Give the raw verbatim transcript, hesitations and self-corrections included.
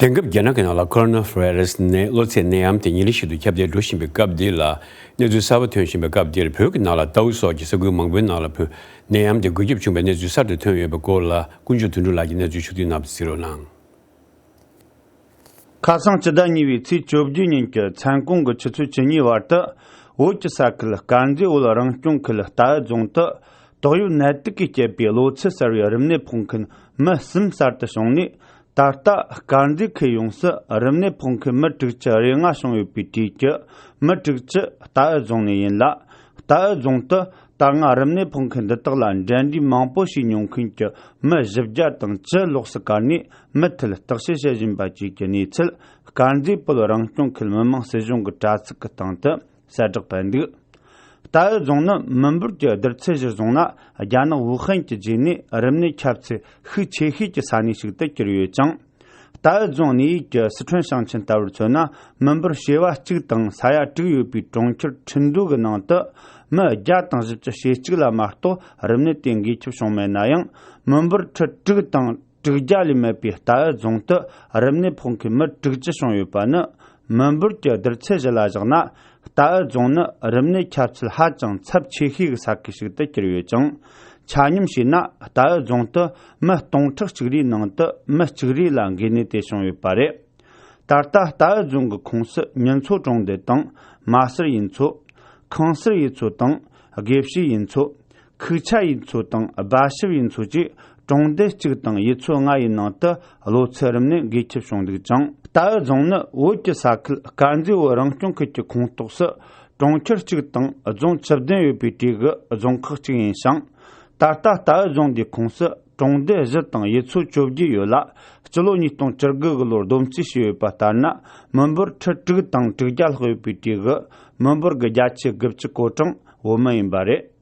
དེང་སྐབས་རྒྱ་ནག་གི་ནང་ལ་ཀོ་རོ་ན་བྷ་ཡི་ར་སི་ནད་གློ་ཚད་ནད་ཡམས་དེ་ཉིན་རེ་བཞིན་དུ་ཁྱབ་གདལ་འགྲོ་བཞིན་པའི་སྐབས་འདི་ལ། གནས་ཚུལ་གསར་པ་ཐོན་བཞིན་པའི་སྐབས་འདིར། བོད་ཀྱི་ནང་ལ་ཏའུ་སོགས་ཀྱི་ས་ཁུལ་མང་པོའི་ནང་ལ་བོད་ནད་ཡམས་དེ་འགོས་ཁྱབ་བྱུང་བའི་གནས་ཚུལ་གསར་དུ་ཐོན་ཡོད་པའི་སྐོར་ལ། ཀུན་མཆོག་དོན་གྲུབ་ལགས་ཀྱིས་གནས་ཚུལ་ཕྱོགས་བསྡུས་གནང་བ་གཟིགས་རོགས་གནང་། ཁ་སང་སྤྱི་ཟླ་གཉིས་པའི་ཚེས་བཅོ་བརྒྱད་ཉིན་གྱི་མཚན་གུང་གི་ཆུ་ཚོད་བཅུ་གཉིས་བར་དུ། བོད་ཀྱི་ས་ཁུལ་དཀར་མཛེས་བོད་རང་སྐྱོང་ཁུལ་རྟའུ་རྫོང་དུ། ཏོག་དབྱིབས་ནད་དུག་གིས་བསྐྱེད་པའི་གློ་ཚད་གསར་བའི་རིམས་ནད་ཕོག་མཁན་མི་གསུམ་གསར་དུ་བྱུང་ནས། ད་ལྟ་དཀར་མཛེས་ཁུལ་ཡོངས་སུ་རིམས་ནད་ཕོག་མཁན་མི་དྲུག་ཅུ་རེ་ལྔ་བྱུང་ཡོད་པའི་གྲས་ཀྱི་མི་དྲུག་ཅུ་རྟའུ་རྫོང་ནས་ཡིན་ལ། རྟའུ་རྫོང་དུ་ད་སྔ་རིམས་ནད་ཕོག་མཁན་འདི་དག་ལ་འབྲེལ་འདྲིས་མང་པོ་བྱས་མྱོང་མཁན་གྱི་མི་བཞི་བརྒྱ་དང་བཅུ་ལོགས་སུ་བཀར་ནས། མུ་མཐུད་བརྟག་དཔྱད་བྱེད་བཞིན་པ་བཅས་ཀྱི་གནས་ཚུལ་དཀར་མཛེས་བོད་རང་སྐྱོང་ཁུལ་མི་དམངས་སྲིད་གཞུང་གི་དྲ་ཚིགས་ཀྱི་སྟེང་དུ་གསལ་བསྒྲགས་ཕེབས་འདུག་རྟའུ་རྫོང་ནི་མི་འབོར་གྱི་བསྡུར་ཚད་གཞིར་བཟུང་ན། རྒྱ་ནག་ཝུ་ཧན་གྱི་རྗེས་ནས་རིམས་ནད་ཁྱབ་ཚད་ཤུགས་ཆེ་ཤོས་ཀྱི་ས་གནས་ཤིག་ཏུ་གྱུར་ཡོད་ཅིང་། རྟའུ་རྫོང་གནས་ཡུལ་གྱི་སི་ཁྲོན་ཞིང་ཆེན་ལྟ་བུར་མཚོན་ན། མི་འབོར་བྱེ་བ་གཅིག་དང་ས་ཡ་དྲུག་ཡོད་པའི་གྲོང་ཁྱེར་ཁྲིན་ཏུའུ་གི་ནང་དུ་མི་བརྒྱ་དང་བཞི་བཅུ་ཞེ་གཅིག་ལ་མ་གཏོགས་རིམས་ནད་དེ་འགོས་ཁྱབ་བྱུང་མེད་ན་ཡང་། མི་འབོར་ཁྲི་དྲུག་དང་དྲུག་བརྒྱ་ལས་མེད་པའི་རྟའུ་རྫོང་དུ་རིམས་ནད་ཕོག་མཁན་མི་དྲུག་ཅུ་བྱུང་ཡོད་པ་ནི། མི་འབོར་གྱི་བསྡུར་ཚད་གཞི་ལ་བཞག་ན། རྟའུ་རྫོང་ནི་རིམས་ནད་ཁྱབ་ཚད་ཧ་ཅང་ཚབས་ཆེ་ཤོས་ཀྱི་ས་ཁུལ་ཞིག་ཏུ་གྱུར་ཡོད་ཅིང་། ཆ་སྙོམས་བྱས་ན། རྟའུ་རྫོང་དུ་མི་སྟོང་ཕྲག་གཅིག་རེའི་ནང་དུ་མི་གཅིག་རེ་ལ་འགོས་ནད་དེ་བྱུང་ཡོད་པ་རེད། ད་ལྟ་རྟའུ་རྫོང་གི་ཁོངས་སུ་ཉིན་མཚོ་གྲོང་སྡེ་དང་། མ་སེར་ཡུལ་ཚོ། ཁང་སེར་ཡུལ་ཚོ་དང་། དགེ་བཤེས་ཡུལ་ཚོ། ཁུག་ཆ་ཡུལ་ཚོ་དང་སྦ་ཞབས་ཡུལ་ཚོ་བཅས་གྲོང་སྡེ་གཅིག་དང་ཡུལ་ཚོ་ལྔ་ཡི་ནང་དུ་གློ་ཚད་རིམས་ནད་འགོས་ཁྱབ་བྱུང་འདུག་ཅིང་། རྟའུ་རྫོང་ནི་བོད་ཀྱི་ས་ཁུལ་དཀར་མཛེས་བོད་རང་སྐྱོང་ཁུལ་གྱི་ཁོངས་གཏོགས་སུ། གྲོང་ཁྱེར་གཅིག་དང་རྫོང་བཅུ་བདུན་ཡོད་པའི་གྲས་ཀྱི་རྫོང་ཁག་ཅིག་ཡིན་ཞིང་། ད་ལྟ་རྟའུ་རྫོང་འདིའི་ཁོངས་སུ་གྲོང་སྡེ་བཞི་དང་ཡུལ་ཚོ་བཅོ་བརྒྱད་ཡོད་ལ། སྤྱི་ལོ་ཉིས་སྟོང་བཅུ་དགུ་གི་ལོར་བསྡོམས་རྩིས་བྱས་ཡོད་པ་ལྟར་ན། མི་འབོར་ཁྲི་དྲུག་དང་དྲུག་བརྒྱ་ལྷག་ཡོད་པའི་གྲས་ཀྱི་མི་འབོར་གྱི་བརྒྱ་ཆ་དགུ་བཅུ་གོ་གྲངས་བོད་མི་ཡིན་པ་རེད།